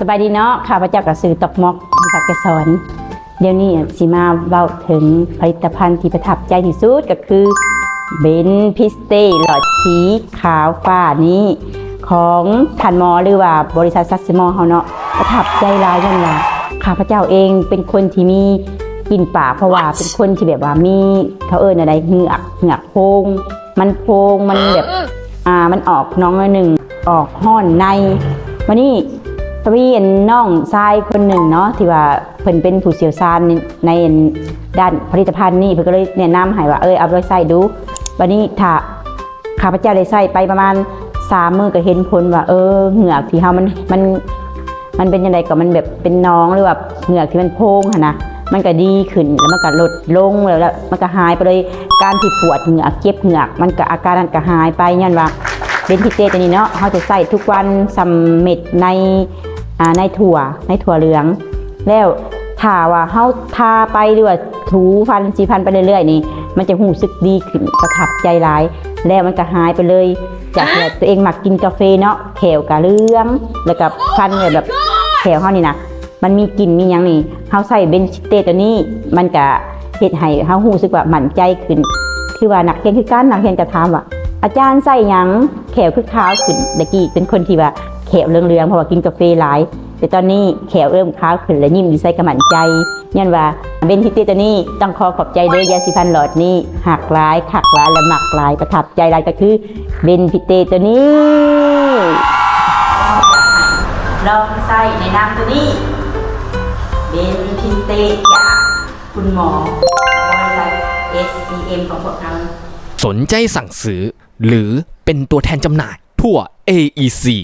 ສະບາຍດີເນາະ, ຂ້າພະເຈົ້າກໍຊື່ ຕອກໝອກ ສັກແກສອນ. ດຽວນີ້ຊິມາເວົ້າເຖິງຜະລິດຕະພັນທີ່ປະທັບໃຈທີ່ສຸດ ກໍຄືເບນພິສເຕຫຼອດສີຂາວຟ້ານີ້ ຂອງທ່ານໝໍ ຫຼືວ່າບໍລິສັດຊັກຊີມອລເຮົາເນາະ. ປະທັບໃຈຫຼາຍ ຍ້ອນວ່າຂ້າພະເຈົ້າເອງເປັນຄົນທີ່ມີກິ່ນປາກ ເພາະວ່າເປັນຄົນທີ່ແບບວ່າມີ ເຂົາເອີ້ນແນວໃດ ເຫງືອກ ເຫງືອກໂພງ ມັນໂພງ ມັນແບບ ອ່າ ມັນອອກໜອງໜ້ອຍໜຶ່ງ ອອກຮ້ອນໃນ. ບັດນີ້ກໍມີອັນນ້ອງຊາຍຄົນໜຶ່ງເນາະ ທີ່ວ່າເພິ່ນເປັນຜູ້ຊ່ຽວຊານໃນ ໃນອັນດ້ານຜະລິດຕະພັນນີ້ ເພິ່ນກໍເລີຍແນະນຳໃຫ້ວ່າ ເອີ ເອົາໄປໃຊ້ດູ. ບັດນີ້ຖ້າຂ້າພະເຈົ້າໄດ້ໃຊ້ໄປປະມານສາມມື້ ກໍເຫັນຜົນວ່າ ເອີ ເຫງືອກທີ່ເຮົາມັນ ມັນ ມັນເປັນຈັ່ງໃດກໍ ມັນແບບເປັນໜອງ ຫຼືວ່າເຫງືອກທີ່ມັນໂພງຫັ້ນນະ ມັນກໍດີຂຶ້ນ ແລ້ວມັນກໍລົດລົງ ແລ້ວ ແລ້ວມັນກໍຫາຍໄປເລີຍ. ການທີ່ປວດເຫງືອກ ເຈັບເຫງືອກ ມັນກໍ ອາການນັ້ນກໍຫາຍໄປ ຍ້ອນວ່າເບນພິສເຕຕົວນີ້ເນາະ ເຮົາຈະໃຊ້ທຸກວັນ ສ່ຳເມັດໃນ ອ່າ ໃນຖົ່ວ ໃນຖົ່ວເຫຼືອງ. ແລ້ວຖ້າວ່າເຮົາທາໄປ ຫຼືວ່າຖູຟັນສີຟັນໄປເລື້ອຍໆນີ້ ມັນຈະຮູ້ສຶກດີຂຶ້ນ ປະທັບໃຈຫຼາຍ ແລ້ວມັນກໍຫາຍໄປເລີຍ. ຈາກທີ່ວ່າຕົວເອງມັກກິນກາເຟເນາະ ແຂ້ວກະເຫຼືອງ ແລ້ວກະພັນແບບແຂ້ວເຮົານີ້ນະ ມັນມີກິ່ນມີຫຍັງນີ້ ເຮົາໃຊ້ເບນຊິເຕຕົວນີ້ ມັນກະເຮັດໃຫ້ເຮົາຮູ້ສຶກວ່າໝັ້ນໃຈຂຶ້ນ. ຄືວ່ານັກຮຽນຄືກັນ ນັກຮຽນກະຖາມວ່າ ອາຈານໃຊ້ຫຍັງແຂ້ວຄືຂາວຂຶ້ນ? ແຕ່ກີ້ເປັນຄົນທີ່ວ່າແຂ້ວເຫຼືອງໆ ເພາະວ່າກິນກາເຟຫຼາຍ, ແຕ່ຕອນນີ້ແຂ້ວເລີ່ມຂາວຂຶ້ນ ແລະ ຍິ້ມຢູ່ໃສກະໝັ້ນໃຈ. ຍ້ອນວ່າເບນຊິເຕຕົວນີ້ ຕ້ອງຂໍຂອບໃຈເດີ ຢາສີຟັນຫຼອດນີ້ ຮັກຫຼາຍ ຄັກຫຼາຍ ແລະ ມັກຫຼາຍ ປະທັບໃຈຫຼາຍ ກໍຄືເບນຊິເຕຕົວນີ້. ລອງໃຊ້ແນະນຳຕົວນີ້ ເບນຊິເຕຈາກຄຸນໝໍ ບໍລິສັດ ເອສຊີເອັມ ຂອງພວກເຮົາ. ສົນໃຈສັ່ງຊື້ ຫຼື ເປັນຕົວແທນຈຳໜ່າຍທົ່ວ ເອອີຊີ